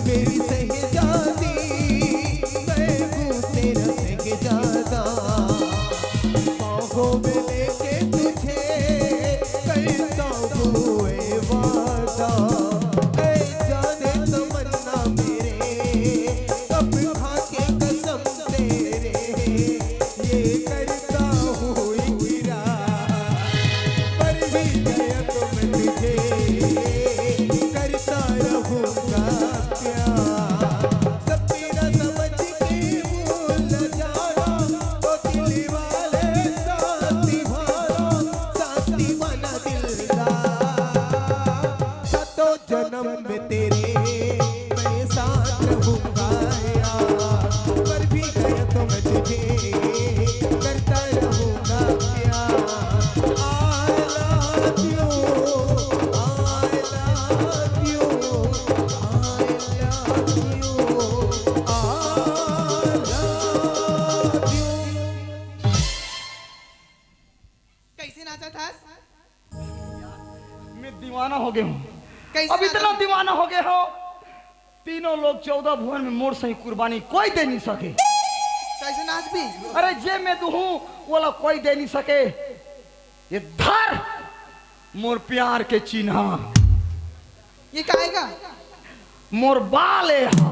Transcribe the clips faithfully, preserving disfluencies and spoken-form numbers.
मेरी शहजादी, मैं हूँ तेरा शहजादा। बाहों में लेके तुझे करता हूँ ए वादा। ऐ जाने तमन्ना मेरे, कब खा के कसम तेरे, ये करता हूँ इकरार। पर भी गया तो मैं तुझे करता रहूँगा प्यार। सब तेरा समझ के भूल जाना, ओ दिल वाले साथी भाना, साथी बना दिलदार। सातों जन्म में तेरे मैं साथ रहूंगा यार, मर भी गया तो मैं तुझे करता रहूंगा प्यार। I love you, I love you, I love you, I love you। कैसे नाचा था? मैं दीवाना हो गया हूँ। कैसे अब इतना नाचा? दीवाना हो गया हूँ, तीनों लोग चौदह भुवन में मोर सही कुर्बानी कोई दे नहीं सके। कैसे नाच भी? अरे, जे मैं दूहूँ, वो ला कोई दे नहीं सके। ये धर, मोर प्यार के चिन्हा। ये काहे का? मोर बाल ए हा,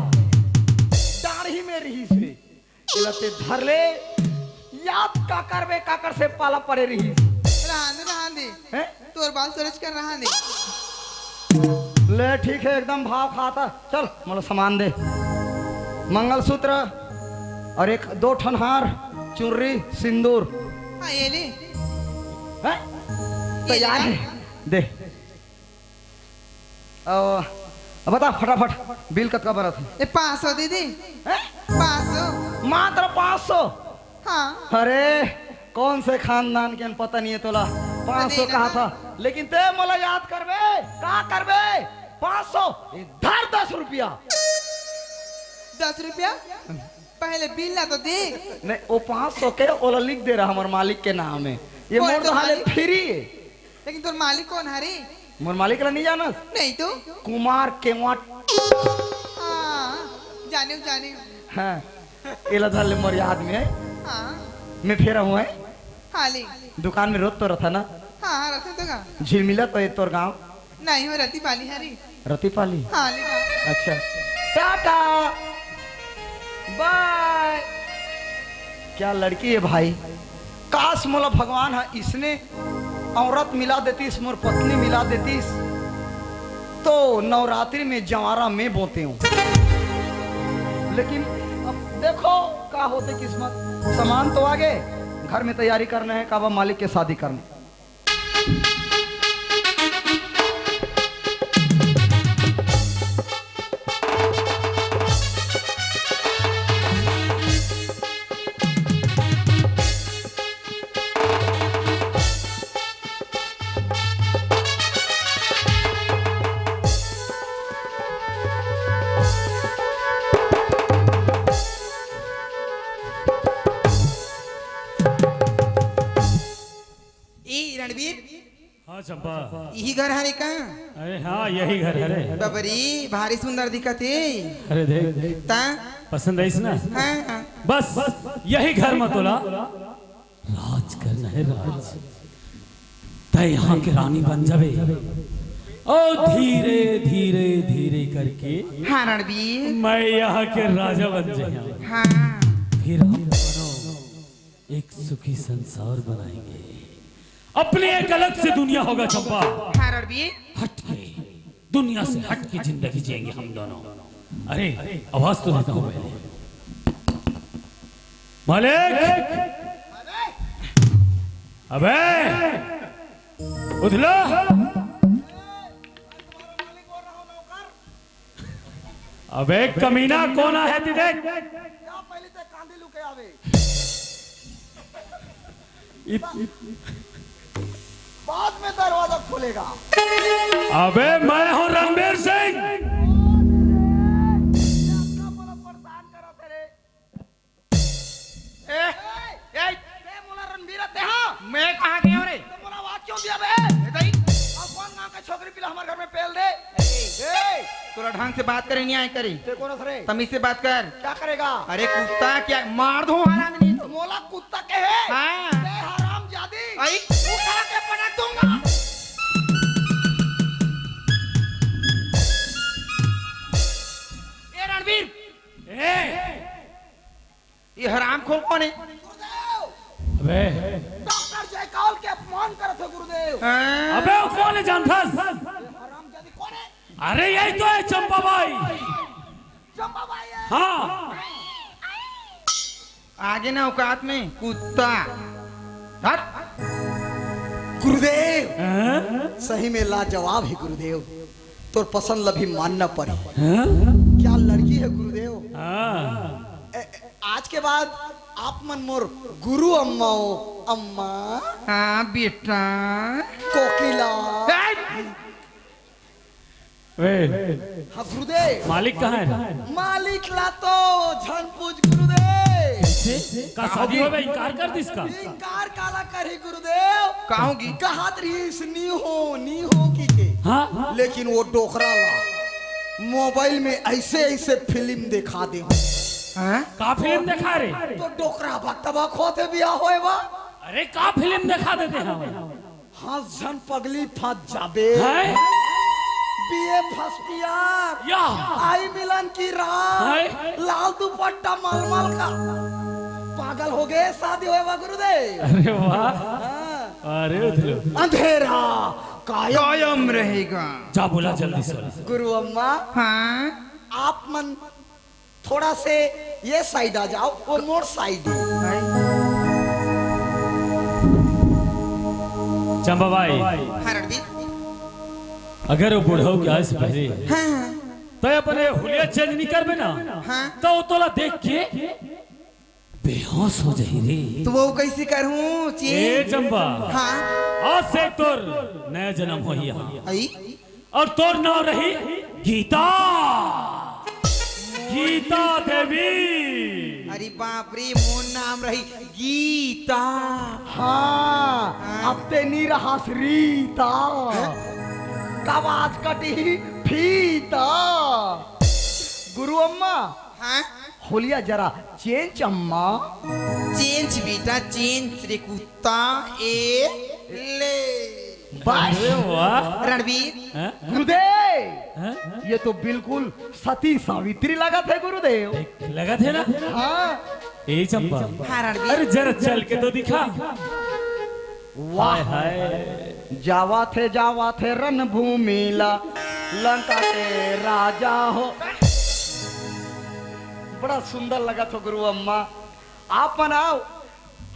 दाढ़ी में रही से। एला ते धर ले, याद काकर बे, काकर से पाला पड़े रही। रहन दे, रहन दे। हैं? तोर बाल तोरच कर रहन दे। ले, ठीक है, एकदम भाव खाता। चल, मोला सामान दे, मंगलसूत्र और एक दो ठन हार, चुनरी, सिंदूर। हाँ, ये ले। हैं? ये तैयार ले। है, दे। अ, बता फटाफट, बिल कतका बनत हे? ए, पाँच सौ दीदी। हैं? पाँच सौ। मात्र पाँच सौ? हाँ। अरे, कौन से खानदान के, पता नहीं है तोला। पाँच सौ अरे, कहा ना। था, लेकिन ते मोला याद करबे, का करबे? पाँच सौ, इधर दस रुपया। दस रुपया? पहले बिल ला तो दे। नहीं, वो पाँच सौ के ओला लिख दे रहा, हमारे मालिक के नाम है। ये बोल मोर तो तो हाले मालिक। फ्री है। लेकिन तोर मालिक कौन हरे? मोर मालिक ला नहीं जानस? नहीं तो। कुमार केवट। हाँ, जाने हूँ, जाने हूँ। हाँ, एला धर ले, मोर याद में है। हाँ। मैं फेरा हूँ, है? हाँ, ले। दुकान में रोज तो रहता ना? हाँ, हाँ, रहते तो का? झिलमिला तो है तोर गाँव। नहीं, वो रतिपाली हरी। रतिपाली? हाँ, ले जा। अच्छा, टाटा, बाय। क्या लड़की है भाई, काश मोला भगवान हा इसने औरत मिला देतीस, मोर पत्नी मिला देतीस, तो नवरात्रि में जवारा में बोते हूँ। लेकिन अब देखो का होते किस्मत। सामान तो आगे, घर में तैयारी करना है, काबा मालिक के शादी करना। ए रणबीर, हाँ चंपा। यही घर हरे का? अरे हाँ, यही घर हरे। बबरी, भारी सुंदर दिखत हे। अरे देख, ता? पसंद आइस ना? हाँ, हाँ। बस यही घर में तोला राज करना है, राज। तय यहाँ के रानी बन जावे। ओ धीरे धीरे धीरे करके हाँ रणबीर। मैं यहाँ के राजा बन जाऊँ। हाँ। फिर हम दोनों एक सुखी संसार बनाएंगे। अपनी एक अलग से दुनिया होगा चंपा। हाँ रणबीर। हट के, दुनिया से हट के जिंदगी जिएंगे हम दोनों। अरे, आवाज तो देता हूँ पहले। मालिक! अबे! उधला! अबे कमीना, कौन आहे ती देख? जा पहले ते कांदी लुके आवे। इत- बाद में दरवाजा खोलेगा। अबे मैं हूँ रणबीर सिंह। ए, ए, ए, मोला रणबीर ते हाँ? मैं कहाँ गया रे? तो मोला आवाज क्यों दिया बे? ए, दई, अब कौन गाँव का छोकरी पिला हमारे घर में पेल दे? ए, तोला ढंग से बात करे नहीं आए करे। ते कोन हस रे? तमीज से बात कर। क्या करेगा? अरे कुत्ता, क्या मार दूं हरामी नहीं तो। मोला कुत्ता कहे? हाँ। बे हराम जादी। आई। उठा के पटक दूंगा। ए रणवीर। ए। ये हरामखोर कौन है? गुरुदेव! अबे। डॉक्टर जयकाल के अपमान करत हे गुरुदेव। हाँ। अबे वो कौन है जानथस? ये हरामजादी कौन है? अरे यही तो है चंपा बाई। चंपा बाई है। हाँ। आगे ना औकात में कुत्ता। हट। गुरुदेव। हाँ? सही में लाजवाब है गुरुदेव। तोर पसंद ल भी मानना पड़ी। हाँ? क्या लड़की है गुरुदेव? हाँ। ए, ए, आज के बाद आप मन मोर गुरु अम्मा हो, अम्मा। हाँ बेटा। कोकिला। ए! हाँ गुरुदेव। मालिक कहाँ है? मालिक ला तो झन पूछ गुरुदेव। का शादी होवे इनकार कर दिस का? इनकार काला करही गुरुदेव? कहोगी? कहत रहिस नी हो, नी हो की के। हाँ? लेकिन वो डोकरा ला मोबाइल में ऐसे ऐसे फिल्म दिखा दे। हाँ? का फिल्म दिखा रे? तो डोकरा बकतबक होथे बियाह होए बा। अरे का फिल्म दिखा देते हैं? हंस झन पगली फंस जाबे। हैं? BA first year. या। आई मिलन की रात। हैं? लाल दुपट्टा मलमल का। पागल हो गए शादी होए बा गुरुदेव। अरे वाह। हाँ। अरे उधर। अंधेरा कायम। कायम रहेगा। जा बोला जल्दी से। गुरु अम्मा। हाँ। आप मन थोड़ा से ये साइड आ जाओ, वो मोर साइड है। चंपा बाई, हाँ रणवीर। अगर वो बुढ़ऊ के आए से पहले हाँ। तय अपने हुलिया चेंज नहीं करबे ना, हाँ। तो वो तोला देख के बेहोश हो जाही रे। तो वो कैसे करूं ए चेंज? चंपा, हाँ। आज से तोर नया जन्म होही। आई? और तोर नाम रही गीता, गीता देवी। अरे बाप रे, मोर नाम रही गीता। हाँ, हाँ। अब ते नी रहस रीता। हाँ? कब आज कटी फीता। गुरु अम्मा, हाँ? होलिया जरा चेंच अम्मा। चेंच बेटा, चेंच रे कुत्ता, ए ले। बस। अरे वाह। रणवीर। हाँ? गुरुदेव, हाँ? ये तो बिल्कुल सती सावित्री लगत है गुरुदेव। लगत है ना? हाँ। ए चंपा। हाँ रणवीर। अरे जरा चल के तो दिखा। वाह। हाय, हाय। जावा थे, जावा थे रणभूमि ला, लंका के राजा हो। बड़ा सुंदर लगत हो गुरु अम्मा। आप मन आओ,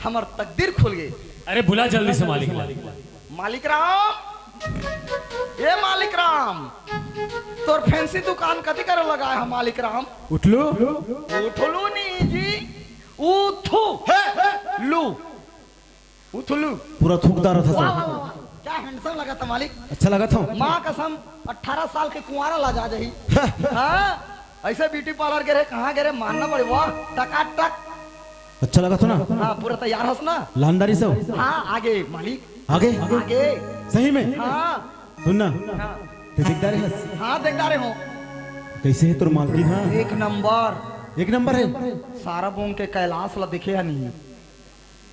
हमर तकदीर खुल गए। अरे बुला जल्दी से मालिक ला। मालिक राम, ए मालिक राम, तोर फैंसी दुकान कति करे लगा है मालिक राम? उठलू? उठलू नहीं जी, उठू लू। उथुलू। पूरा थूकदार था वाह, सब। वाह, वाह, वाह। क्या हैंडसम लगा था मालिक। अच्छा लगा था? माँ कसम, अठारह साल के कुंवारा ला जा जाही। हाँ, ऐसे ब्यूटी पार्लर गे रहे, कहाँ गे रहे, मानना पड़े, वाह, टकाटक। अच्छा लगा था ना? हाँ, पूरा तैयार हस ना? लानदारी से हो? हाँ, आगे मालिक। आगे? आगे। सही में? हाँ। सुन ना। हाँ। ते दिखदारे हस? हाँ, दिखदारे हो। कैसे है तोर मालकिन? हाँ। एक नंबर। एक नंबर है? सारा बोंग के कैलाश ला दिखे है नहीं।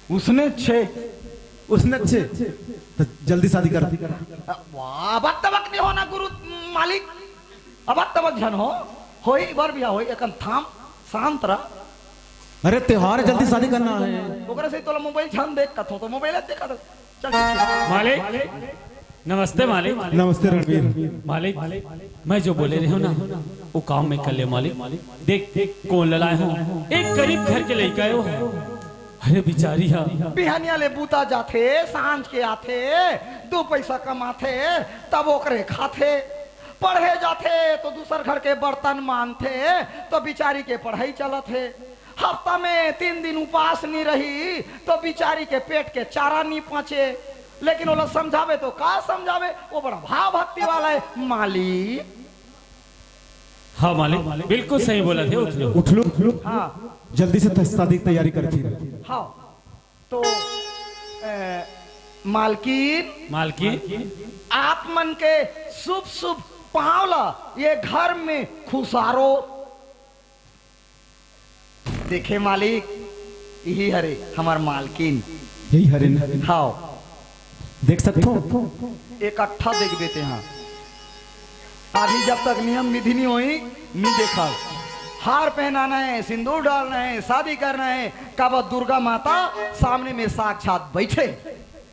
उसने छे। उसने छे। तो जल्दी शादी कर। वाह, अबक तबक नहीं होना गुरु मालिक, अबक तबक झन हो, होई बर बिहा होई, एकन थाम, शांत रह। अरे त्योहार जल्दी शादी करना है। ओकरा से तोला मोबाइल झन देख कथो, तो मोबाइल देख कथो। चल ठीक है। मालिक, नमस्ते मालिक। नमस्ते रणवीर। मालिक, मैं जो बोले रहे हूँ ना, वो काम में कर ले मालिक। देख, देख, कौन ललाए हो? एक गरीब घर के लइका हो। अरे बिचारी हा। बिहनिया ले बूता जाथे, सांझ के आथे, दो पैसा कमाथे, तब ओकरे खाथे। पढ़े जाथे तो दूसर घर के बर्तन मानथे, तो बिचारी के पढ़ाई चलत हे। हफ्ता में तीन दिन उपास नी रही तो बिचारी के पेट के चारा नी पचे। लेकिन ओला समझावे तो का समझावे, वो बड़ा भाव भक्ति वाला है। मालिक। हाँ मालिक, बिल्कुल सही बोला थे, उठ लो। उठ लो, उठ लो। हाँ। जल्दी से त-, शादी की तैयारी कर फिर। हाँ। तो, ए, मालकिन, मालकिन? आप मन के शुभ शुभ पाँव ला ये घर में खुसारो। देखे मालिक, इही हरे हमर मालकिन। यही हरे न? हाव। देख सकथो? इकट्ठा देख देते हैं। अभी जब तक नियम विधि नहीं होई, नहीं देखा। हार पहनाना है, सिंदूर डालना है, शादी करना है, कब दुर्गा माता सामने में साक्षात बैठे।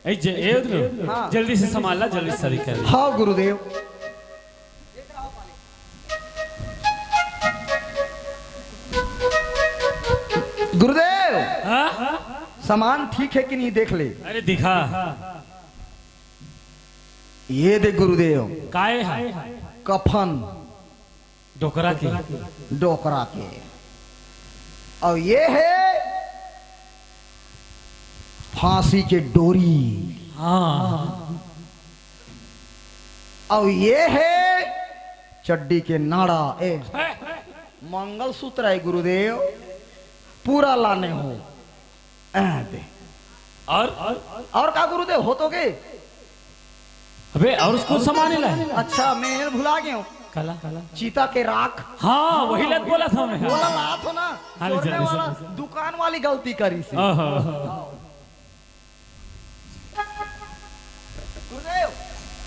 ए, ज-, ए, हाँ। जल्दी से संभाल ला, जल्दी से शादी कर ले। हाँ गुरुदेव। गुरुदेव, हाँ? सामान ठीक है कि नहीं, देख ले। अरे दिखा। ये देख गुरुदेव। काय है? कफन। डोकरा के। डोकरा के। और ये है फांसी के डोरी। हाँ। और ये है चड्डी के नाड़ा। ए, मंगलसूत्र है गुरुदेव, पूरा लाने हो। ए, दे। और? और का गुरुदेव, हो तो गए? अबे, और उसको सामान ही लाए। अच्छा, मैं ये भुला गया हूँ। काला, काला। चीता के राख। हाँ, वही लग बोला था मैं। बोला ला तो ना, हाँ, ले, चोरने चल, वाला, चल। दुकान वाली गलती करी से। ओहो। गुरुदेव।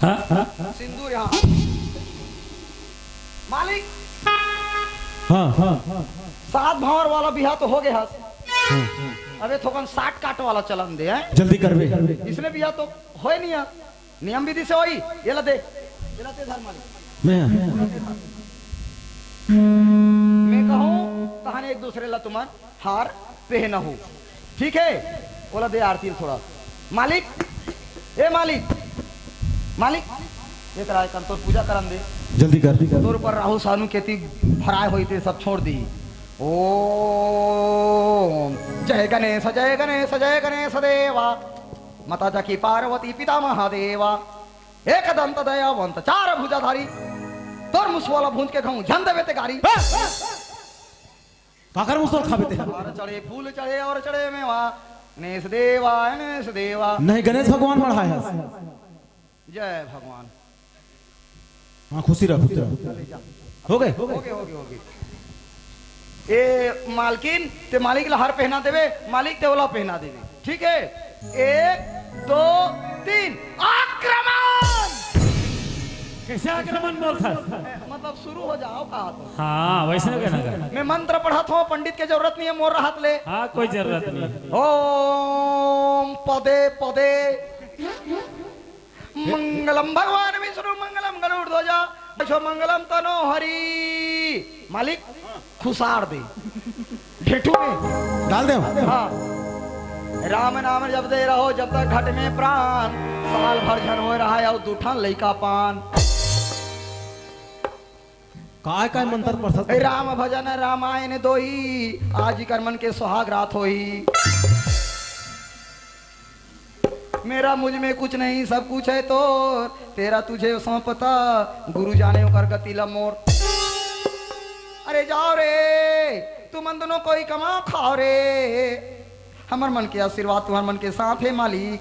हाँ, हाँ। सिंदूर यहाँ। मालिक। हाँ, हाँ। सात भांवर वाला बिहा तो हो गया। हाँ। अबे थोकन साठ काट वाला चलन दे, हैं? जल्दी करबे। इसने बिहा तो होय नहीं है। नियम विधि से होई। ये ला दे। ये ला दे धर मालिक। मैं मैं कहूँ, तहन एक दूसरे ला तुमन हार पहनहू। ठीक है, ओला दे आरती ल थोड़ा। मालिक, ए मालिक, मालिक, ये करा, कन तोर पूजा करन दे। जल्दी कर। तोर ऊपर राहु सानु केती भराए होई ते सब छोड़ दी। ओम जय गणेश, जय गणेश, जय गणेश देवा। माता जाकी पार्वती पिता महादेवा। एक दंत दयावंत चार भुजाधारी। तोर मुसवा ला भूंज के घाहूं झन देवे ते गारी। काकर मुसवा ल खाबे ते? और चढ़े फूल चढ़े और चढ़े मेवा। गणेश देवा, गणेश देवा। नहीं, गणेश भगवान बढ़ाए हस। जय भगवान। हाँ, खुशी रह, खुशी रह। हो गए? हो गए, हो गए, हो गए। ए मालकिन, ते मालिक ला हार पहना देवे, मालिक ते ओला पहना देवे। ठीक है, एक, दो, तीन, आक्रमण। कैसे आक्रमण बोलता? मतलब शुरू हो जाओ, कहा तो। हाँ, वैसे नहीं कहना। मैं मंत्र पढ़त हूँ, पंडित के जरूरत नहीं है, मोर रहत ले। हाँ, कोई जरूरत नहीं। ओम पदे पदे मंगलम भगवान विष्णु मंगलम गरुड़ ध्वजा। मंगलम तनो हरि। मालिक, खुसार दे। ढेठू में। डाल दे। हाँ। राम नाम जपते रहो जब तक घट में प्राण। साल भर झन होय रहा है और दू ठन लइका पान। काय काय मंत्र पढ़त? राम भजन रामायण दोही, आज कर मन के सुहाग रात होही। मेरा मुझ में कुछ नहीं, सब कुछ है तोर, तेरा तुझे सौंपता, गुरु जाने ओकर गति ला मोर। अरे जाओ रे, तुमन दोनों कोई कमाओ खाओ रे, हमर मन के आशीर्वाद तुम्हर मन के साथ है मालिक।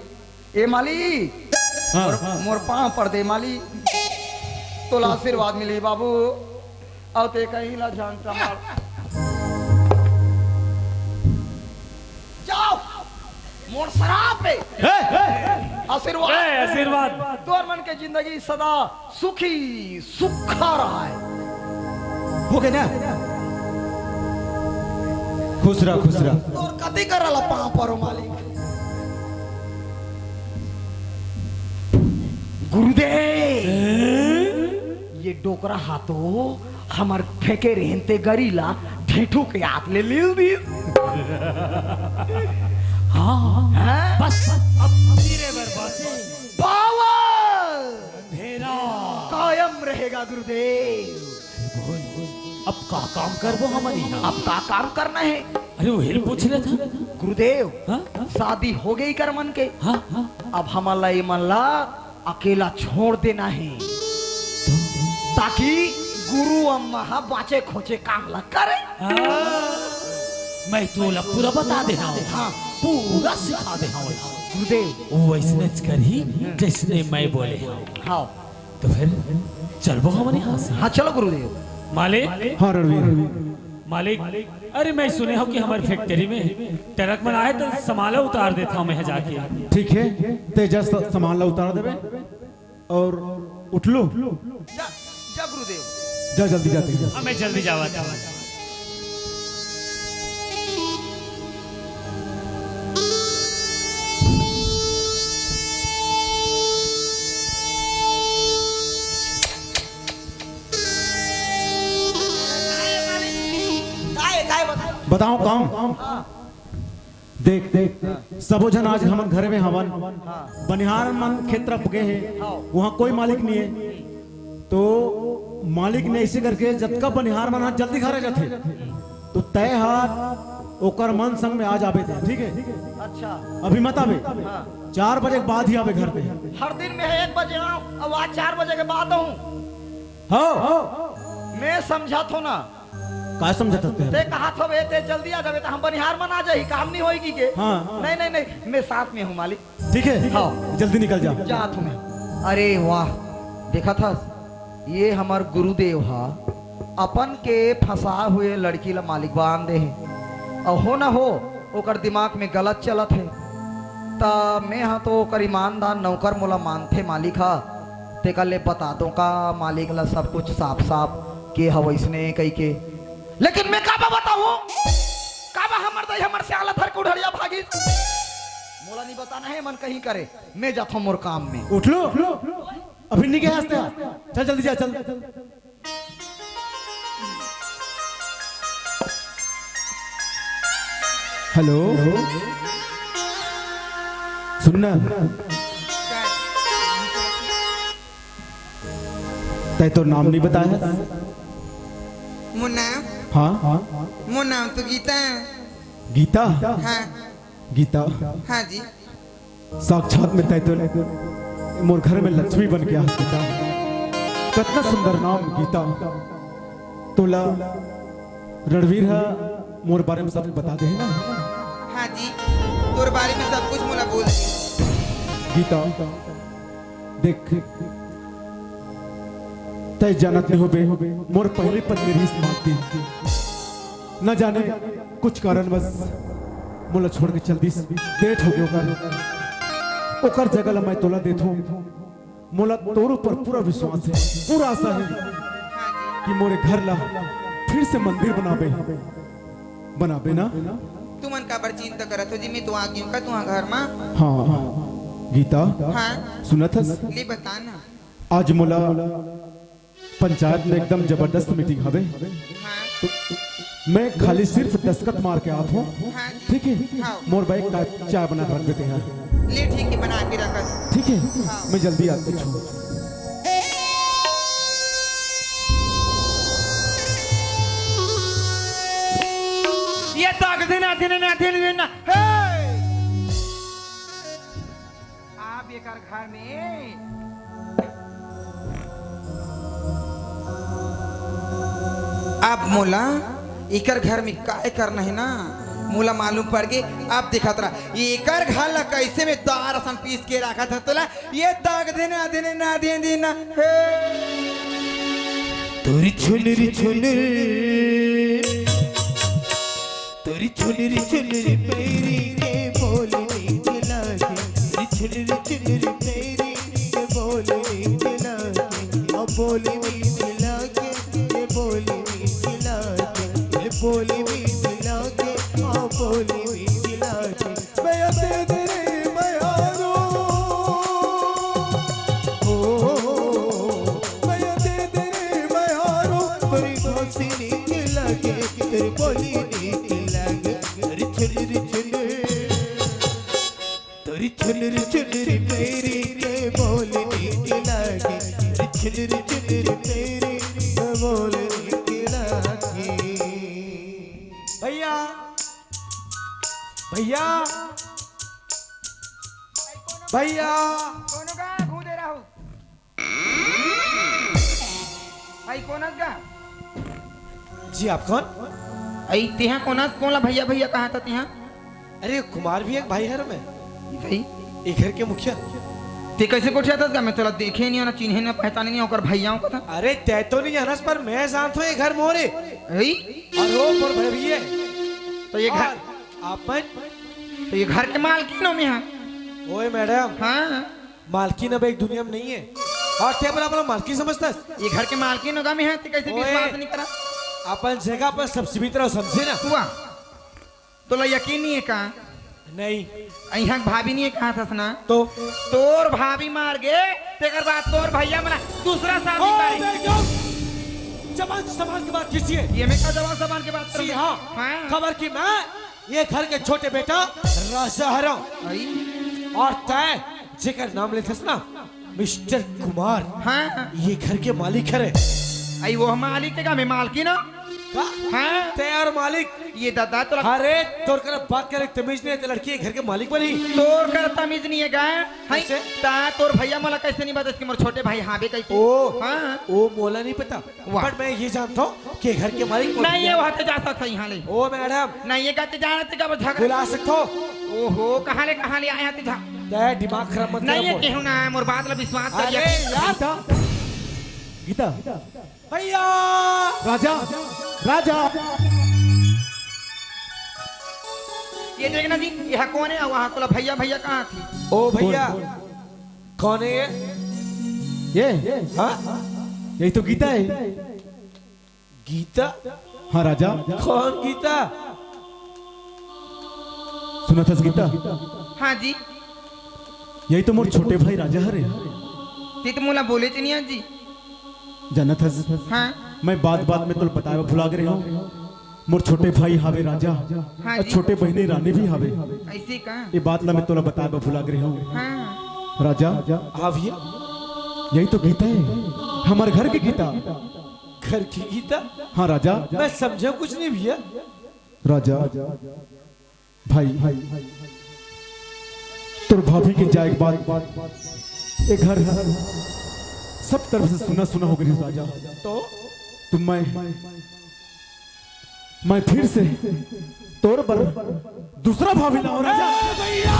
ए मालिक, हाँ, मोर, हाँ। मोर पाँव पर दे मालिक, तोला आशीर्वाद मिली बाबू। अउ ते कहीं ला झन टमार। जाओ, मोर सराप हे। ए, ए, आशीर्वाद। ए, आशीर्वाद। तोर मन के जिंदगी सदा सुखी सुखा रहा है। हो गए ना? खुश रह, खुश रह। तोर कति करा ला पाँव परो मालिक। गुरुदेव, ये डोकरा हा तो हमर फेंके रेहेन ते गरी ला ढेठू के हाथ ले लील दिस। हाँ, हाँ। बस, अब मेरे बर बाचे। पावर अंधेरा कायम रहेगा गुरुदेव। बोल, अब का काम करबो हमन यहाँ? अब का काम करना है? अरे वही पूछ रहे था। गुरुदेव, हाँ? शादी हो गई कर मन के। हाँ, हाँ। अब हमन ला, ये मन ला अकेला छोड़ देना है, ताकि गुरु अम्मा हा बाचे खोचे काम ला करे। हाँ, मैं तोला पूरा बता दे हूँ। हाँ। पूरा सिखा दे हूँ। गुरुदेव। वो वैसने करही जैसने मैं बोले हूँ। हाँ। तो फिर चलबो हमन यहाँ से। हाँ, चलो गुरुदेव। मालिक। हाँ रणवीर। मालिक, अरे मैं सुने हँव कि हमर फैक्ट्री में ट्रक मन आए तो सामान ला उतार देत हँव मैं जाके। ठीक है, ते जस सामान ला उतार देबे और उठ लो। जा, जा गुरुदेव। जा जल्दी जाते हैं। हाँ, मैं जल्दी जावत हँव। बताओ काम। देख, देख, सबो झन आज हमन घरे में हवन। बनिहार मन खेत तरफ गे हे, वहाँ कोई मालिक नहीं है। तो मालिक ने ऐसे करके जतका बनिहार मन ह जल्दी घर आ जाथे, तो तय हा ओकर मन संग में आज आबे ते, ठीक है? अच्छा। अभी मत आबे। हाँ। चार बजे के बाद ही आबे घर पे। हर दिन में है एक बजे आऊं, अब आज चार बजे के बाद आऊं। हो। मैं समझत हँव ना। का समझत हस ते? ते कहा था बे, ते जल्दी आ जाबे, त हम बनिहार मन आ जाही, काम नहीं होएगी के? हाँ। नहीं, नहीं, नहीं, मैं साथ में हूँ मालिक। ठीक है? हाँ। जल्दी निकल जा। जात हँव मैं। अरे वाह, देखत हस, ये हमर गुरुदेव हा अपन के फंसा हुए लड़की ला मालिक बना दे हे। अउ हो ना हो, ओकर दिमाग में गलत चलत हे। त मैं हा तो ओकर ईमानदार नौकर मोला मानथे मालिक हा, तेकर ले बता दो का मालिक ला सब कुछ साफ साफ के हव इसने कही के। लेकिन मैं काबर बताहूँ, काबर हमर दाई हमर सियाला धर के उढ़रिया भागिस। मोला नहीं बताना है मन कहीं करे, मैं जात हँव मोर काम में। उठ लो, अभी नहीं गया हँसते। चल जल्दी जा, चल। हेलो, सुनना, तय तो नाम नहीं बताया। मोर नाम? हाँ। मोर नाम तो गीता है। गीता? हाँ। गीता? हाँ जी। साक्षात में तय तो मोर घर में लक्ष्मी बन के आ गीता। कतना सुंदर नाम गीता। तोला रणवीर हा मोर बारे में सब बता दे हे ना? हाँ जी, तोर बारे में सब कुछ मोला बोल दे। गीता, देख, तय जानत नहीं होबे, मोर पहली पत्नी रहिस मालती। न जाने कुछ कारणवश मोला छोड़ के चल दिस। डेथ हो गए ओकर। ओकर जगह ला मैं तोला देथों। मोला तोर ऊपर पूरा विश्वास है, पूरा आशा है कि मोरे घर ला फिर से मंदिर बनाबे, बनाबे ना। तुमन काबर चिंता करत हो जी, मैं तो आ गई हूँ का तुम्हार घर मा। हाँ, गीता, हाँ। सुनत हस? ले बता ना। आज मोला पंचायत में एकदम जबरदस्त मीटिंग हवे। हाँ। मैं खाली सिर्फ दस्तखत मार के आत हूँ। हाँ जी। ठीक है? हाँ। मोर बाइक का चाय बना के रख देते हैं। ले ठीक है, बना के रखत। ठीक है? हाँ। मैं जल्दी आती हूँ। ये तो अगदिन, अदिन, अदिन, अदिन, हे! आप एकर घर में अब मोला एकर घर में काय करना है ना, मोला मालूम पड़ गे। अब देखत रहा, एकर घर ला कैसे में दार असन पीस के रखत है तोला। ये दाग देना, देने ना, देने देना। हे। तोरी छुनरी छुनरी, तोरी छुनरी छुनरी पैरी के बोली मीठ लागे, तोरी छुनरी छुनरी पैरी के बोली मीठ लागे, आ बोली मीठ लागे, ये बोली मीठ लागे, ये बोली मीठ लागे, आ बोली मीठ लागे। मैं तेरे मयारो, ओ, मैं तेरे मयारो, तोरी घोसी नीक लागे, तोरी बोली नीक लागे, तोरी छुनरी छुनरी, तोरी छुनरी छुनरी पैरी के बोली नीक लागे, तोरी छुनरी छुनरी पैरी के बोली नीक लागे। भैया, भैया, भैया। कोनो का घूं दे रहा हूँ। भाई, कोन हस गा? जी, आप कौन? अई, तेहा कोन हस? कोन ला भैया, भैया कहा था तेहा? अरे, कुमार भी एक भाई हर मैं। भाई? एक घर के मुखिया। ते कइसे गोठियाथस गा? मैं तोला देखे नइ हों, ना चिन्हे, ना पहचाने नइ हों, ओकर भइया हों कथस। अरे, तैं तो नइ जानस, पर मैं जानत हों, ये घर मोरे। अरे? अउ वो मोर भइया हे। तो ये घर अउ अपन? तो ये घर के मालकिन हों मैं हा। ओए मैडम। हाँ। मालकिन अब एक दुनिया में नइ हे। अउ तैं अपने आप ला मालकिन समझथस? ये घर के मालकिन हों गा मैं हा, ते कइसे ओए, विश्वास नइ करस? अपन जगह पर सब सीमित रहो, समझे ना? हुआ। तोला यकीन नइ हे का? नहीं। इहाँ के भाभी नइ हे कहथस ना? तो? तोर भाभी मर गे, तेकर बाद तोर भइया मन ला दूसरा शादी ओ, करे। जबान संभाल के बात कीजिए। ये मैं का जबान संभाल के बात करूँ? जी हाँ। हाँ। खबर कि मैं ये घर के छोटे बेटा राजा हरंव। अई। अउ तैं जेकर नाम लेथस ना, मिस्टर कुमार, हाँ। ये घर के मालिक हरे। अई, वो मालिक हे का? मैं मालकिन हों। का? हाँ। तैं अउ मालिक? ये दादा, तोला अरे, तोर करा बात करे तमीज नइ हे, ते लड़की ये घर के मालिक बनही। तोर करा तमीज नइ हे का? हैं? कइसे? त तोर भइया मोला कइसे नइ बताइस कि मोर छोटे भाई हावे कहिके? ओ, हाँ। ओ मोला नइ पता। वाह। But मैं ये जानत हों कि घर के मालिक कौन नइ हे। वहाँ ते जा सकत हे इहाँ ले। ओ मैडम। नइ हे का ते जाना ते का झगड़ा। बुला सकत हों। ओहो, कहाँ ले, कहाँ ले आया ते झा-, तैं दिमाग खराब मत नइ हे कर। केहू ना, मोर बात ला विश्वास कर। अरे यार। गीता, गीता। भइया। राजा, राजा। ये देखना जी, ये कोन हे? वहाँ तोला भइया, भइया कहा थे? ओ भइया। कौन, कौन? कौन हे ये? ये? हाँ? यही तो गीता हे। गीता? हाँ राजा। कौन गीता? सुनथस गीता? हाँ जी। यही तो मोर छोटे भाई राजा हरे। ते तो मोला बोलेच नइ हे जी। जानथस? हाँ। मैं बात बात में तोला बताए बर भुला गे रहेंव। मोर छोटे भाई हावे राजा, हाँ अउ जी। छोटे बहिनी रानी भी हावे। अइसे का? ये बात ला मैं तोला बताए बर भुला गे रहेंव। हाँ। राजा। हाँ भइया। यही तो गीता हे, हमर घर के गीता। घर के गीता? हाँ राजा। मैं समझेंव कुछ नहीं भइया। राजा, भाई, तोर भाभी के जाए के बाद ये घर ह सब तरफ से सुना सुना हो गे राजा। तो? तो मैं, मैं फिर से तोर बर दूसरा भाभी लाहूँ राजा। ए भइया,